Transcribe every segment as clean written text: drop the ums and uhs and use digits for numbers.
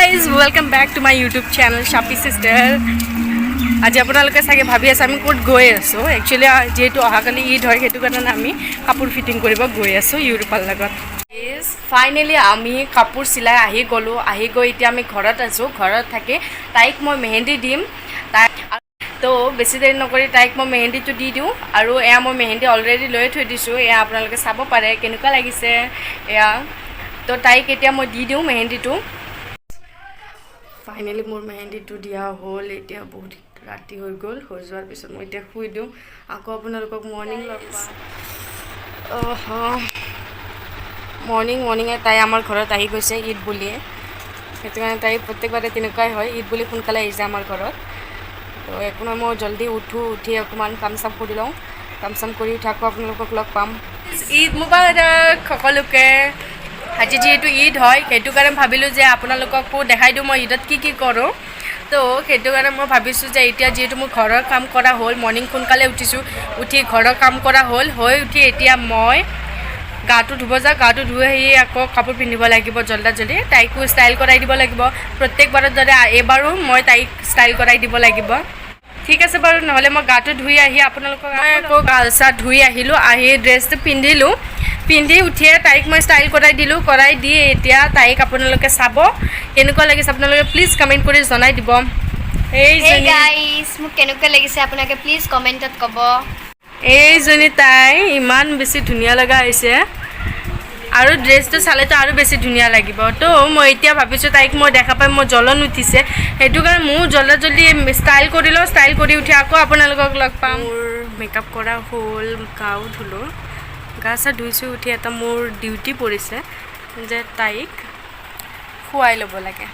Guys, welcome back to my YouTube channel, Shapi Sister. আজি আপোনালোকে চাগে ভাবি আছে আমি ক'ত গৈ আছোঁ। একচুৱেলি যিহেতু অহাকালি ঈদ হয়, সেইটো কাৰণে আমি কাপোৰ ফিটিং কৰিব গৈ আছোঁ ইউৰোপাৰ লগত। ফাইনেলি আমি কাপোৰ চিলাই আহি গ'লোঁ। আহি গৈ এতিয়া আমি ঘৰত আছোঁ। ঘৰত থাকি তাইক মই মেহেন্দি দিম। তাই তো বেছি দেৰি নকৰি তাইক মই মেহেন্দিটো দি দিওঁ। আৰু এয়া মই মেহেন্দি অলৰেডি লৈ থৈ দিছোঁ। এয়া আপোনালোকে চাব পাৰে কেনেকুৱা লাগিছে এয়া। তো তাইক এতিয়া মই দি দিওঁ মেহেন্দিটো। ফাইনেলি মোৰ মেহেন্দিটো দিয়া হ'ল। এতিয়া বহুত ৰাতি হৈ গ'ল। হৈ যোৱাৰ পিছত মই এতিয়া শুই দিওঁ। আকৌ আপোনালোকক মৰ্ণিং লগ পাম। মৰ্ণিং মৰ্ণিঙে তাই আমাৰ ঘৰত আহি গৈছে ঈদ বুলিয়ে। সেইটো কাৰণে তাই প্ৰত্যেকবাৰে তেনেকুৱাই হয়, ঈদ বুলি সোনকালে আহি যায় আমাৰ ঘৰত। তো একো নহয়, মই জল্দি উঠোঁ, উঠি অকণমান কাম চাম কৰি লওঁ। কাম চাম কৰি উঠি আকৌ আপোনালোকক লগ পাম। ঈদ মুবাৰক সকলোকে। আজি যিহেতু ঈদ হয়, সেইটো কাৰণে ভাবিলোঁ যে আপোনালোককো দেখাই দিওঁ মই ঈদত কি কি কৰোঁ। তো সেইটো কাৰণে মই ভাবিছোঁ যে এতিয়া যিহেতু মোৰ ঘৰৰ কাম কৰা হ'ল, মৰ্ণিং সোনকালে উঠিছোঁ, উঠি ঘৰৰ কাম কৰা হ'ল, হৈ উঠি এতিয়া মই গাটো ধুব যাওঁ। গাটো ধুই আহি আকৌ কাপোৰ পিন্ধিব লাগিব জল্দা জল্দি। তাইকো ষ্টাইল কৰাই দিব লাগিব। প্ৰত্যেকবাৰৰ দৰে এইবাৰো মই তাইক ষ্টাইল কৰাই দিব লাগিব। ঠিক আছে বাৰু, নহ'লে মই গাটো ধুই আহি আপোনালোকক। মই আকৌ গা চা ধুই আহিলোঁ। আহি ড্ৰেছটো পিন্ধিলোঁ। পিন্ধি উঠিয়ে তাইক মই ষ্টাইল কৰাই দিলোঁ। কৰাই দি এতিয়া তাইক আপোনালোকে চাব। কেনেকুৱা লাগিছে আপোনালোকে প্লিজ কমেণ্ট কৰি জনাই দিব। Hey guys, মোক কেনেকুৱা লাগিছে আপোনালোকে প্লিজ কমেণ্টত ক'ব। এইজনী তাই ইমান বেছি ধুনীয়া লগা হৈছে আৰু ড্ৰেছটো চালেতো আৰু বেছি ধুনীয়া লাগিব। তো মই এতিয়া ভাবিছোঁ তাইক মই দেখা পাই মোৰ জ্বলন উঠিছে। সেইটো কাৰণে ময়ো জল্দি জল্দি ষ্টাইল কৰি লওঁ। ষ্টাইল কৰি উঠি আকৌ আপোনালোকক লগ পাম। মোৰ মেকআপ কৰা হ'ল, গাও ধুলোঁ। গা চা ধুইছোঁ। উঠি এটা মোৰ ডিউটি পৰিছে যে তাইক খুৱাই ল'ব লাগে।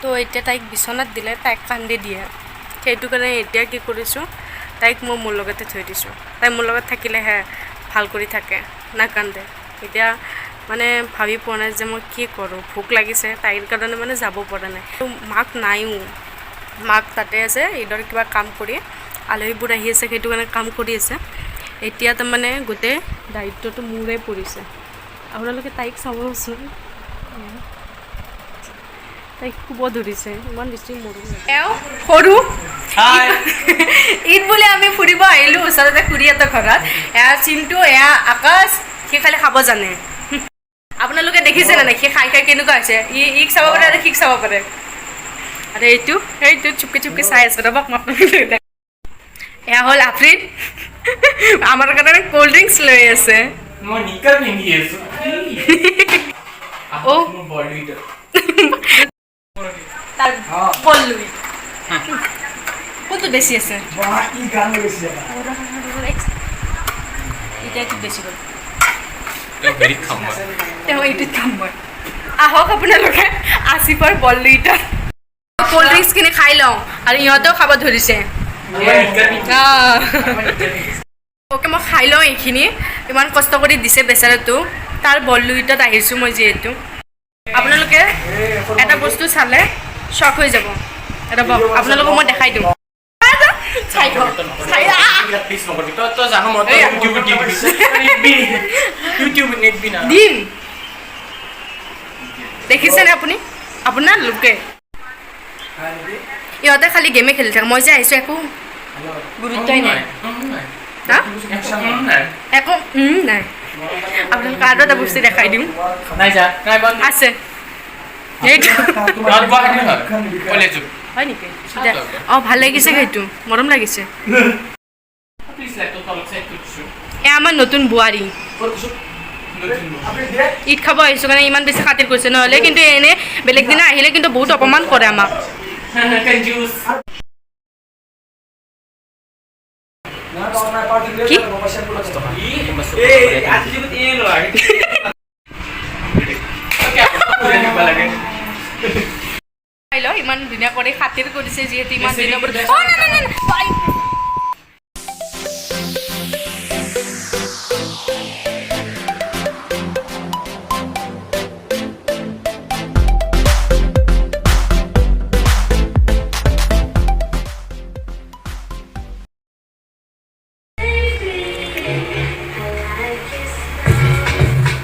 তো এতিয়া তাইক বিচনাত দিলে তাইক কান্দি দিয়ে। সেইটো কাৰণে এতিয়া কি কৰিছোঁ, তাইক মই মোৰ লগতে থৈ দিছোঁ। তাই মোৰ লগত থাকিলেহে ভাল কৰি থাকে, নাকান্দে। এতিয়া মানে ভাবি পোৱা নাই যে মই কি কৰোঁ। ভোক লাগিছে তাইৰ কাৰণে, মানে যাব পৰা নাই। মাক নাইও, মাক তাতে আছে ঈদৰ কিবা কাম কৰি। আলহীবোৰ আহি আছে, সেইটো কাৰণে কাম কৰি আছে। এতিয়া তাৰমানে গোটেই দায়িত্বটো মোৰে পৰিছে। আপোনালোকে তাইক চাবচোন, তাইক শুব ধৰিছে। ইমান বেছি মৰম। এওঁ সৰু। ঈদ বুলি আমি ফুৰিব আহিলোঁ ওচৰতে খুৰীহঁতৰ ঘৰত। এয়া চিন্টু, এয়া আকাশ। সি খালি খাব জানে। আপোনালোকে দেখিছে নে নাই সি খাই খাই কেনেকুৱা হৈছে? ই ইক চাব পাৰে আৰু সিক চাব পাৰে। আৰু এইটো সেইটো চুপকি চুপকি চাই আছে। ৰ'বক, মই আপোনালোকক। এয়া হ'ল আফ্ৰিন, আমাৰ কাৰণে ক'ল্ড ড্ৰিংকছ লৈ আছে। মই নিকাৰ পিন্ধি আছো। অ। মোৰ বডিটো তাৰ পল্লুই কোনটো বেছি আছে? এতিয়া এইটোত বেছি গ'ল। হেৰিত খাম মই। তেওঁ এইটোত খাম মই। আহক আপোনালোকে আছিফৰ বল্লুইটা ক'ল্ড ড্ৰিংকছখিনি খাই লওঁ আৰু ইহঁতেও খাব ধৰিছে। মই নিকাৰ পিন্ধি অ'কে, মই খাই লওঁ এইখিনি। ইমান কষ্ট কৰি দিছে বেচেৰাটো। তাৰ বল্লুইটাত আহিছোঁ মই যিহেতু। আপোনালোকে এটা বস্তু চালে শ্বক হৈ যাব। ৰ'ব, আপোনালোকক মই দেখাই দিওঁ। চাই থাকক, চাই। প্লিজ নকৰিবি। তই জানো মই এইয়া। ইউটিউবত দি দিবি। নিদিবি, ইউটিউবত নিদিবি না। দিম। দেখিছেনে আপুনি? আপোনালোকে ইহঁতে খালি গেমে খেলি থাকে। মই যে আহিছোঁ একো গুৰুত্বই নাই। হা, একো নাই। আপোনালোকে আৰু এটা বস্তু দেখাই দিওঁ। নাই, যা, নাই, বন্ধ। আছে এইটো। কলেজত। হয় নেকি? অঁ, ভাল লাগিছে সেইটো, মৰম লাগিছে। প্লিজ লাইটটো তলত চাইড কৰি দিছোঁ। এয়া আমাৰ নতুন বোৱাৰী। ঈদ খাব আহিছোঁ কাৰণে ইমান বেছি খাতিৰ কৰিছে, নহ'লে কিন্তু এনে বেলেগ দিনা আহিলে কিন্তু বহুত অপমান কৰে আমাক। কনজুস। কি? এই আজি এই লয় লাগে। খাই লওঁ। ইমান ধুনীয়া কৰি খাতিৰ কৰিছে যিহেতু ইমান দিনৰ মূৰত। অ, না, না, না, না।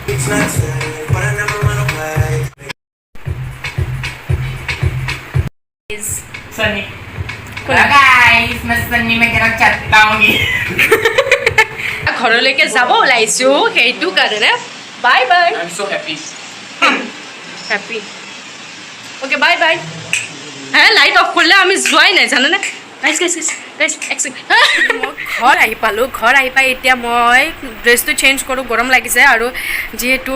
It's not sad, but I never run away. Sunny. Guys, मैं सन्नी में कहना चाहता हूँ। ঘৰলৈকে যাব ওলাইছোঁ, সেইটো কাৰণে bye bye. I am so happy. Happy. Okay, bye bye. Hey, light off কৰিলে। আমি যোৱাই নাই, জানানে? গাইছ, গাইছ, গাইছ, গাইছ, এক ছেকেণ্ড। মই ঘৰ আহি পালোঁ। ঘৰ আহি পাই এতিয়া মই ড্ৰেছটো চেঞ্জ কৰোঁ, গৰম লাগিছে। আৰু যিহেতু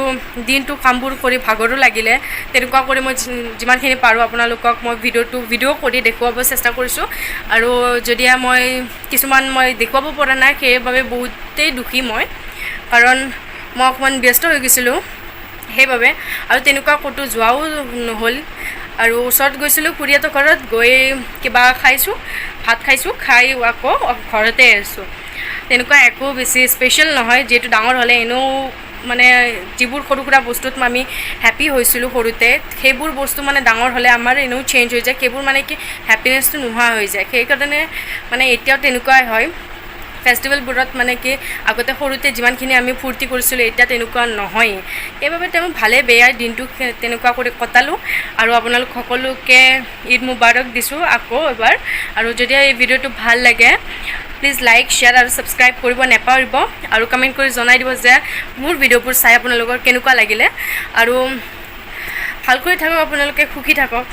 দিনটো কামবোৰ কৰি ভাগৰো লাগিলে, তেনেকুৱা কৰি মই যিমানখিনি পাৰোঁ আপোনালোকক মই ভিডিঅ'টো ভিডিঅ' কৰি দেখুৱাব চেষ্টা কৰিছোঁ। আৰু যদিহে মই কিছুমান মই দেখুৱাব পৰা নাই, সেইবাবে বহুতেই দুখী মই, কাৰণ মই অকণমান ব্যস্ত হৈ গৈছিলোঁ সেইবাবে। আৰু তেনেকুৱা ক'তো যোৱাও নহ'ল। আৰু ওচৰত গৈছিলোঁ খুৰীহঁতৰ ঘৰত, গৈ কিবা খাইছোঁ, ভাত খাইছোঁ, খাই আকৌ ঘৰতে আছোঁ। তেনেকুৱা একো বেছি স্পেচিয়েল নহয়, যিহেতু ডাঙৰ হ'লে এনেও মানে যিবোৰ সৰু সুৰা বস্তুত আমি হেপী হৈছিলোঁ সৰুতে, সেইবোৰ বস্তু মানে ডাঙৰ হ'লে আমাৰ এনেও চেঞ্জ হৈ যায়। সেইবোৰ মানে কি হেপিনেছটো নোহোৱা হৈ যায়। সেইকাৰণে মানে এতিয়াও তেনেকুৱাই হয়। ফেষ্টিভেলবোৰত মানে কি আগতে সৰুতে যিমানখিনি আমি ফূৰ্তি কৰিছিলোঁ, এতিয়া তেনেকুৱা নহয়েই। সেইবাবে তেওঁ ভালে বেয়াই দিনটো তেনেকুৱা কৰি কটালোঁ। আৰু আপোনালোক সকলোকে ঈদ মুবাৰক দিছোঁ আকৌ এবাৰ। আৰু যদি এই ভিডিঅ'টো ভাল লাগে, প্লিজ লাইক, শ্বেয়াৰ আৰু ছাবস্ক্ৰাইব কৰিব নেপাহৰিব। আৰু কমেণ্ট কৰি জনাই দিব যে মোৰ ভিডিঅ'বোৰ চাই আপোনালোকৰ কেনেকুৱা লাগিলে। আৰু ভালকৈ থাকক আপোনালোকে, সুখী থাকক।